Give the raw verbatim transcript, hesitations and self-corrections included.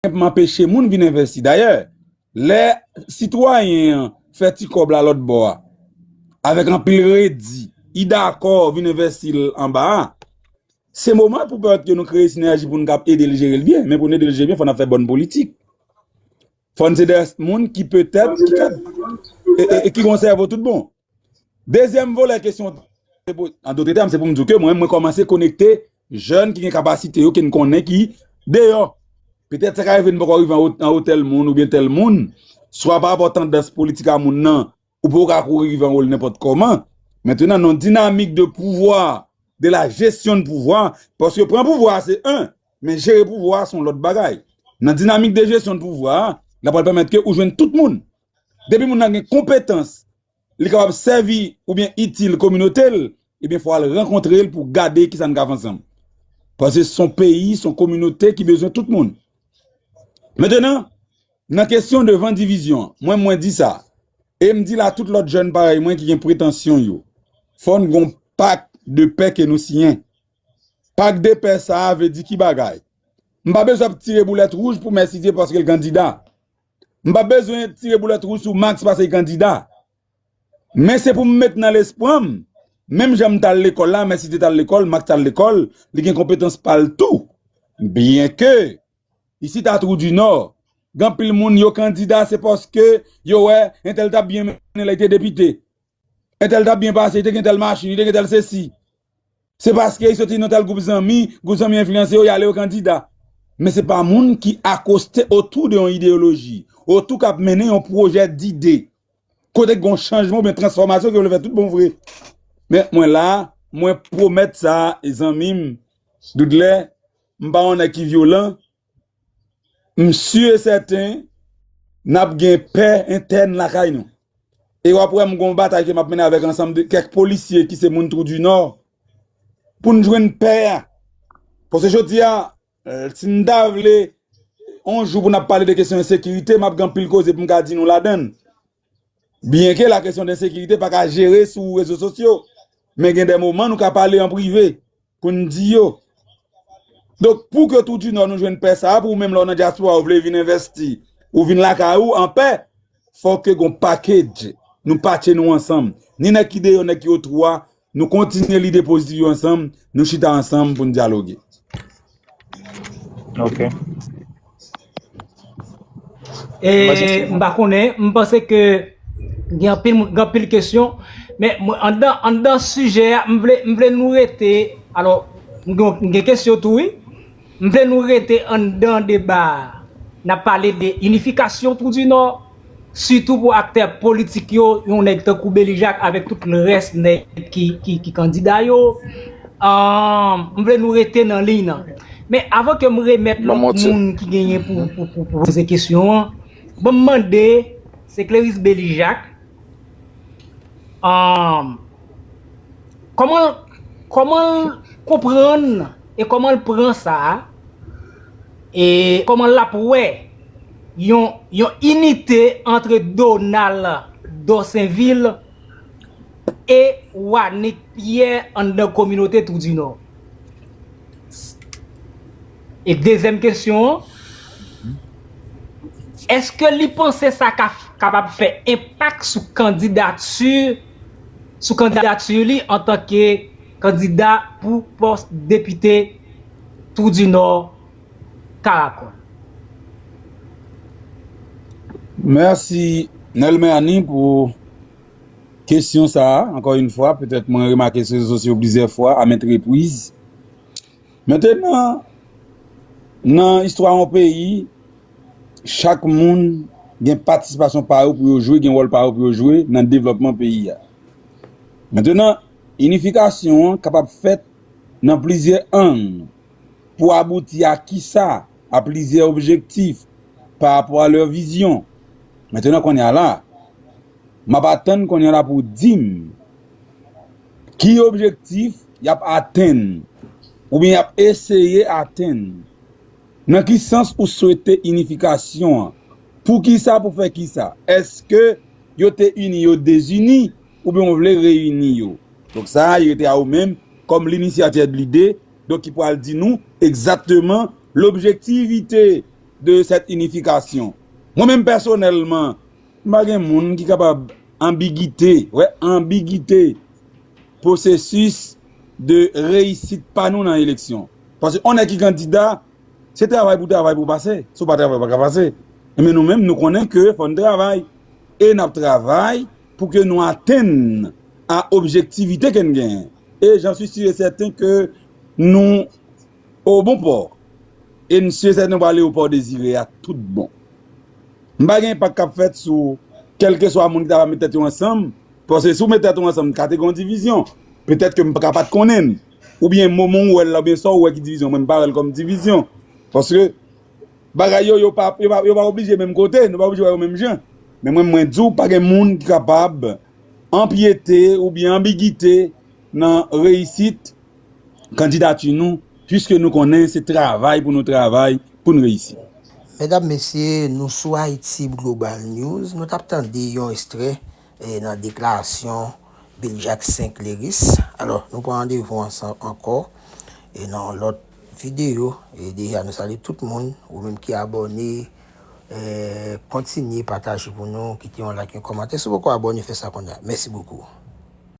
senpman anpeche moun vin envesti. Dayè, lè sitwayen an fè ti kòb la lòt bò a, avèk anpil redi, li dakò vin envesti l anba a, se moman pou pèmèt ke nou kreye sinèji pou n kab ede l jere l byen. Men pou n ede l jere l byen, fò n ap fè bòn politik. Fò n se de moun ki petèt, ki ka, e, e, e ki gon sèvo tout bon. Dezyèm volè kesyon, an dòt tèm, se pou m di w ke mwen, mwen kòmanse konekte jèn ki gen kapasite yo, ke n konnen ki deyò. Petèt sa ka rive n poko rive an wo, an wo tèl moun oubyen tèl moun, swa pa rapò tandans politik a moun nan, ou poko ka kouri rive an wo l nenpòt kòman. Mentenan, nan dinamik de pouvwa, de la jesyon de pouvwa, paske pran pouvwa a se en, men jere pouvwa a se yon lòt bagay. Nan dinamik de jesyon de pouvwa a, l ap pral pèmèt ke ou jwenn tout moun. Depi moun nan gen konpetans, li kapab sèvi oubyen itil kominote l, ebyen fò al rankontre l pou gade kisa n ka fè ansanm. Paske se yon peyi, se yon kominote ki bezwen tout moun. Mentenan, nan kesyon devan divizyon an, mwen, mwen di sa, e m di l a tout lòt jèn parèy mwen ki gen pretansyon yo, fò n gon pak de pè ke nou siyen. Pak de pè sa a vle di ki bagay? M pa bezwen ap tire boulèt wouj pou Mèsidye paske l kandida. M pa bezwen tire boulèt wouj sou Max paske l kandida. Men se pou m met nan lespri m, menm jan m t al lekòl la, Mèsidye t al lekòl, Max t al lekòl, li gen konpetans pa l tou. Byenke, isit a Twou di Nò, gen anpil moun yo kandida, se paske yo wè entèl t ap byen mennen lè li te depite. Entèl t ap byen pase, li te gen tèl machin, li te gen tèl sesi. Se paske li soti nan tèl gwoup zanmi, gwoup zanmi enfliyanse yo, y ale yo kandida. Men se pa moun ki akoste otou de yon ideyoloji, otou k ap mennen yon pwojè dide. Kote k gon chanjman oubyen transfòmasyon ki vle fè tout bon vre. Men mwen la, mwen pwomèt sa, e zanmi m, Doudlè, m pa yon nèg ki vyolan, m si e sèten n ap gen pè entèn lakay nou. E w ap wè m gon batay ke m ap mennen avèk ansanm de kèk polisye ki se moun Twou di Nò pou n jwenn pè a. Paske jodi a, eh, si n ta vle yon jou pou n ap pale de kesyon ensekirite, m ap gen anpil koze pou m ka di nou ladan l. Byenke la kesyon de ensekirite pa ka jere sou rezo sosyo, men gen de moman nou ka pale an prive pou n di yo. Donk, pou ke Twou di Nò nou jwenn pè sa a, pou ou menm lè w nan dyaspora, ou vle vin envèsti, ou vin lakay ou an pè, fò ke gon package, nou patche nou ansanm. Ni nèg ki deyò, nèg ki o twou a, nou kontinye lide pozitif yo ansanm, nou chita ansanm pou n dyaloge. Ok. E m pa konnen, m panse ke gen anpil moun, gen anpil kesyon, men mwen, anndan, anndan sijè a, m vle, m vle nou rete, alò, m gen, m gen kesyon tou, wi. M vle nou rete anndan deba a. N ap pale de inifikasyon Twou di Nò, sitou pou aktè politik yo, yon nèg tankou Belijak avèk tout lè rès nèg ki, ki, ki kandida yo. Ahn, m vle nou rete nan liy nan. Men avan ke m remèt lòt moun ki genyen pou, pou, pou, pou poze kesyon an, ban m mande, se Cleris Belijak, ahn, kòman, kòman l konprann e kòman l pran sa a, e kòman l ap wè yon, yon inite antre Donald Dorsainville e Wanick Pierre anndan kominote Twou di Nò. E dezyèm kesyon an, èske li panse sa ka kapab fè enpak sou kandidati, sou kandidati li antanke kandida pou pòs depite Twou di Nò Karakòl? Mèsi Nelmany pou kesyon sa a. Ankò yon fwa, petèt mwen remake sou rezo sosyo plizyè fwa, a maintes reprises. Mentenan, nan istwa yon peyi, chak moun gen patisipasyon pa yo pou yo jwe, gen wòl pa yo pou yo jwe nan devlòpman peyi a. Mentenan, inifikasyon an kapab fèt nan plizyè ang pou abouti a kisa, a plizyè objektif pa rapò a lè vizyon. Mentenan, kounye a la, m ap atann kounye a la pou w di m ki objektif y ap atenn oubyen y ap eseye atenn. Nan ki sans ou swete inifikasyon an? Poukisa, pou fè kisa? Èske yo te ini, yo dezini, oubyen w vle reyini yo? Donk sa a, li rete a ou menm, kòm linisyatè de lide, donk ki pral di nou egzakteman lobjektivite de cette unification. Mwen menm pèsonèlman, m pa gen moun ki kapab anbigite, wè, anbigite pwosesis de reyisit pa nou nan eleksyon. Paske yon nèg ki kandida, se travay pou travay pou pase. Si w pa travay, w pa ka pase. Men nou menm, nou konnen ke fò n travay. E n ap travay pou ke nou atenn a objektivite ke n genyen. E j'en suis sûr et certain ke nou o bon pò. E n si e sèten nou prale o pò dezire a tout bon. M pa gen enpak k ap fèt sou kèlkeswa moun ki ta va met tèt yo ansanm, paske si w met tèt ou ansanm, ka te gen yon divizyon. Petèt ke m ka pa t konnen l. Oubyen moman w wè l la, oubyen sa w wè ki divizyon, mwen m pa wè l kòm divizyon. Paske bagay yo, yo pa, yo pa, yo pa oblije menm kote, nou pa oblije wè yo menm jan. Men mwen, mwen di w, pa gen moun ki kapab anpyete oubyen anbigite nan reyisit kandidati nou, piske nou konnen se travay pou nou travay pou n reyisi. Medam, mesye, nou sou Haiti Global News. Nou t ap tande yon ekstrè eh, nan deklarasyon Bill Jack Saint Cléris. Alò, nou pran randevou ansanm ankò e nan yon lòt videyo. E deja, nou salye tout moun, ou menm ki abòne, eh, kontinye pataje pou nou, kite yon like, yon kòmantè. Si w poko abòne, fè sa kounye a. Mèsi bokou.